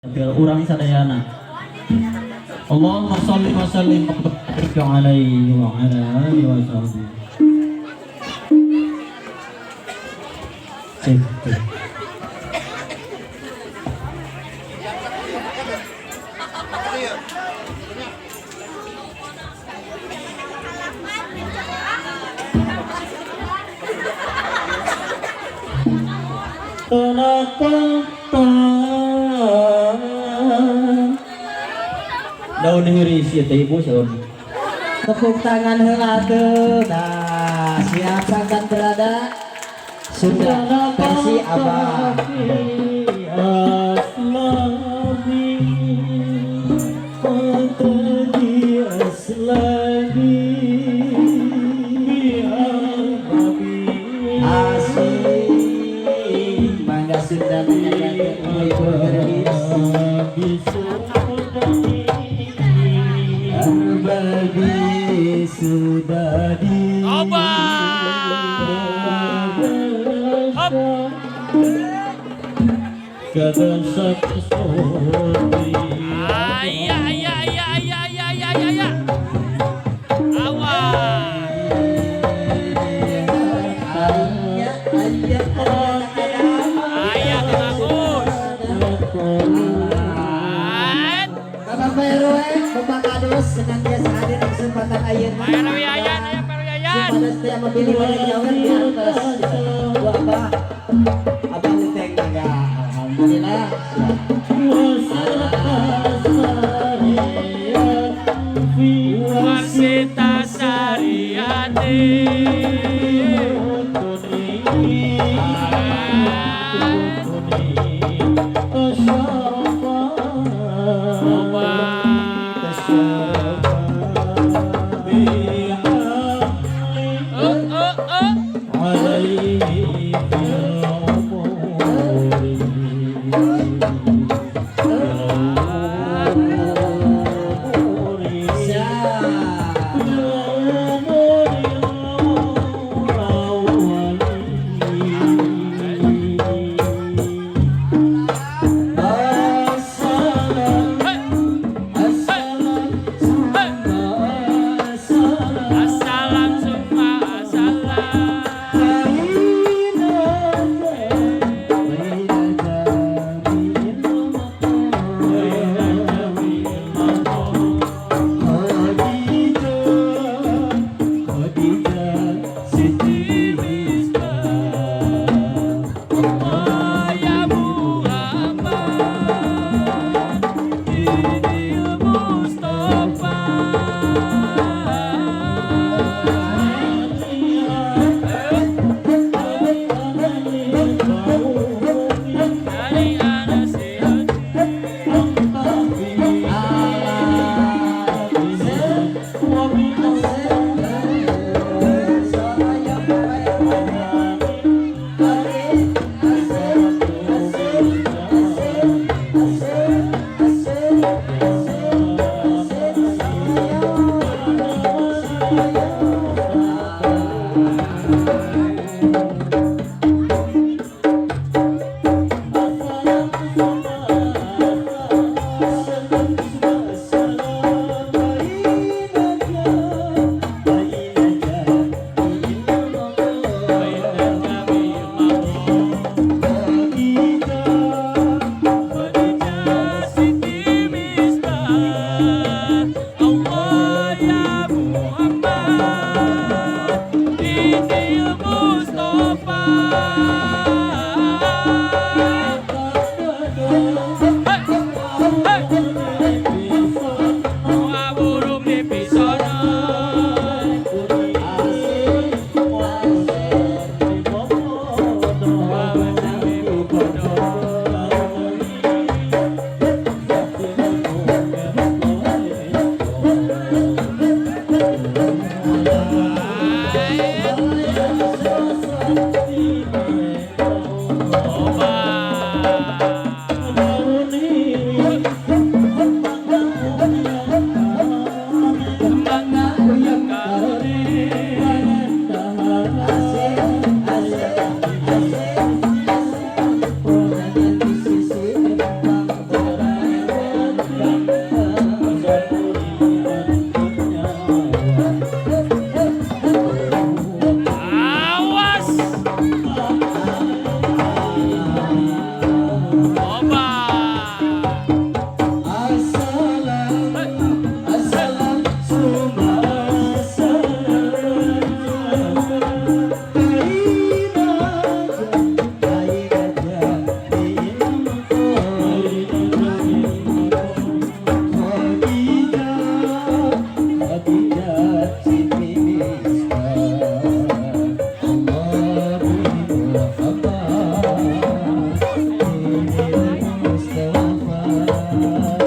Biar urang sadayana. Allahumma sholli wa sallim wa barik alaihi wa ala alihi wa sahbihi. Cek, cek. Daun hiris ya teh ibu saur. Tepuk tangan heula tuh. Nah, siap akan berada sudah versi Abah. Asik, bangga Sunda menyajikan ibu germis. Arbabi sudah di Hop. Ayah, ayah, ayah, ayah, ayah, ayah, ayah. Awas. Ayah, ayah, Ayah, Kang Agus. An. Bapak RW, Bapak Kadus senantiasa hadir di kesempatan ayeuna. Pak RW Yayan, aya Pak RW Yayan. Kepada setiap memilih pada nyawer di atas. Bu Abah, Abah Uteng mangga. Alhamdulillah. Warsita Sariati. Oh, oh, oh. Allah.